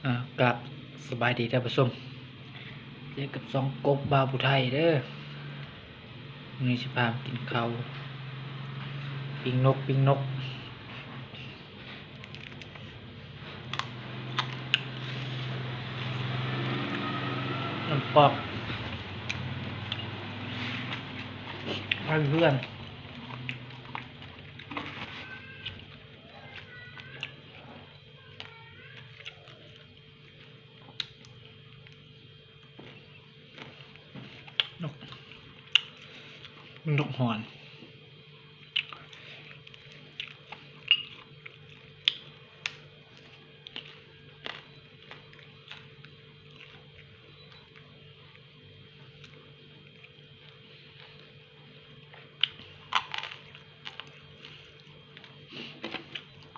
ອ່າ ກາບສະບາຍດີທ່ານຜູ້ຊົມ, ເຈີກັບຊ່ອງກົບບ່າວຜູ້ໄທເດີ. ມື້ນີ້ຊິພາມາກິນເຂົ້າ ປີ້ງນົກ ປີ້ງນົກ ນ້ຳກອກ ໃຫ້ເພື່ອນ. ນົກ ມັນນົກຫອນ.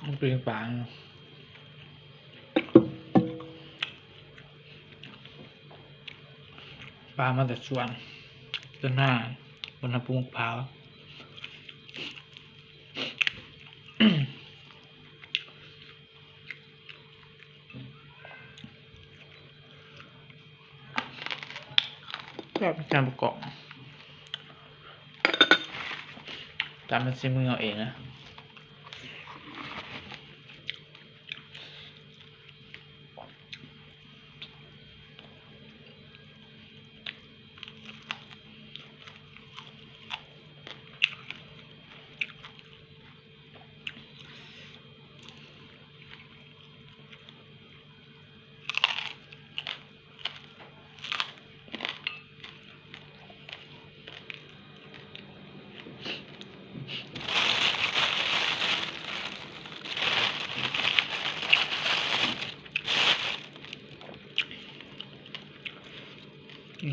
ມັນເປັນປາ ປາມາແຕ່ສວນ ຕົ້ນນາ ບ່ອນເຮົາປູກໝາກພ້າວ. ແຊບ ແຊບປະກອບ ຕາມເປັນສີມືເຮົາເອງນະ.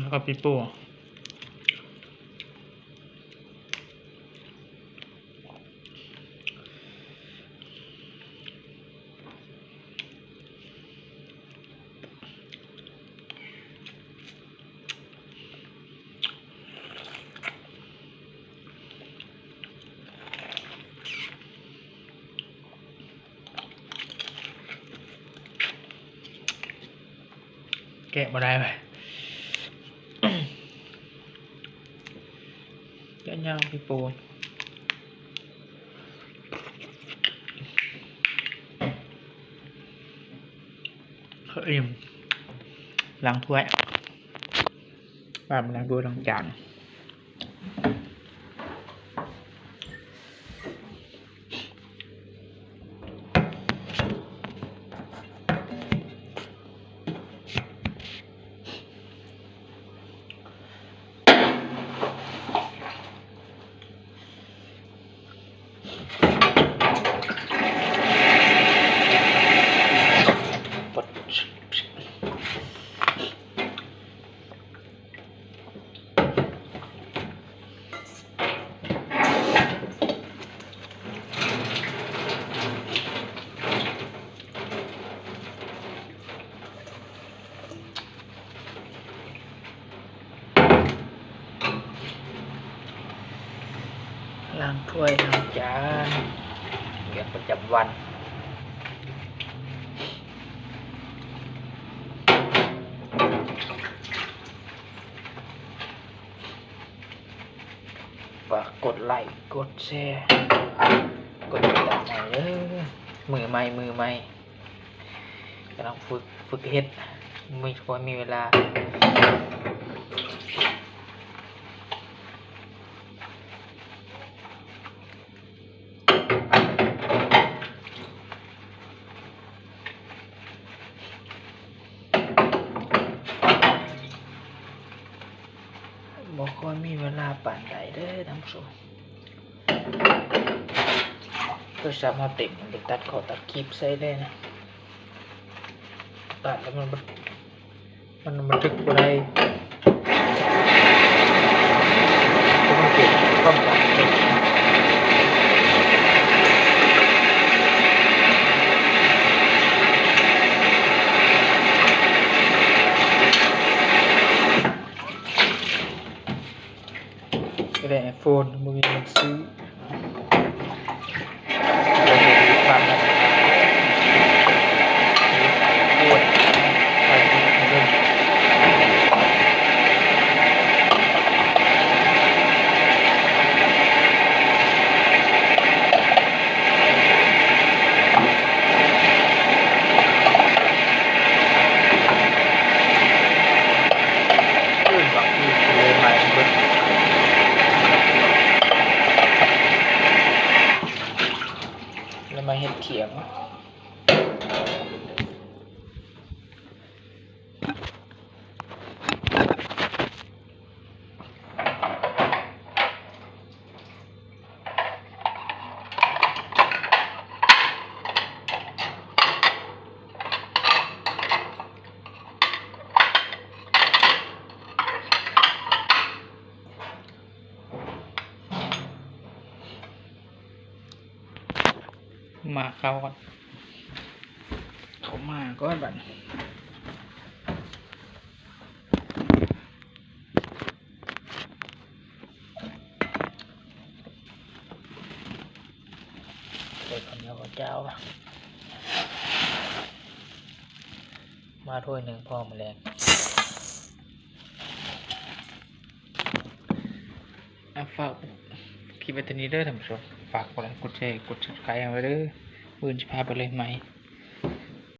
ແລ້ວກໍປີໂປ້. ແກະບໍ່ໄດ້ເວີ້ຍ ແກະຍາກ ປີໂປ້. ເຂົ້າອີ່ມ ລ້າງຖ້ວຍ ບາດມາລ້າງຖ້ວຍລ້າງຈານ. ລ້າງຖ້ວຍລ້າງຈານ ວຽກປະຈຳວັນ. ຝາກກົດໄລ້ ກົດແຊ ກົດຕິດຕາມໃຫ້ເດີ ມືໃໝ່ ມືໃໝ່ ກຳລັງຝຶກ ຝຶກເຮັດ ມີ ບໍ່ມີເວລາ. ບໍ່ຄ່ອຍມີເວລາປານໃດເດີທ່ານຜູ້ຊົມ. ໂທລະສັບເຮົາເຕັມ ໄປຕັດຂໍ້ຕັດຄລິບໃສ່ແດ່ນະ. ຕັດແລ້ວມັນ ມັນບັນທຶກບໍ່ໄດ້ ເພາະມັນເປັນຄວາມຈຳເປັນ. ກໍໄດ້ໄອໂຟນ ບໍ່ມີເງິນຊື້. ບໍ່ມີຄວາມ ມີໄອໂຟນ. ມາເຂົ້າກ່ອນ ເຂົ້າມາກ່ອນບັດນີ້. ເປີດເຂົ້າໜຽວເຂົ້າຈ້າວ ມາຖ້ວຍໜຶ່ງພໍມື້ແລງ. ອ່ະ ຝາກຄລິບໄວ້ເທົ່ານີ້ເດີທ່ານຜູ້ຊົມ ຝາກກົດໄລກົດແຊ ກົດ Subscribe ເອົາໄວ້ເດີ ມື້ອື່ນຊິພາໄປເລີຍໃໝ່.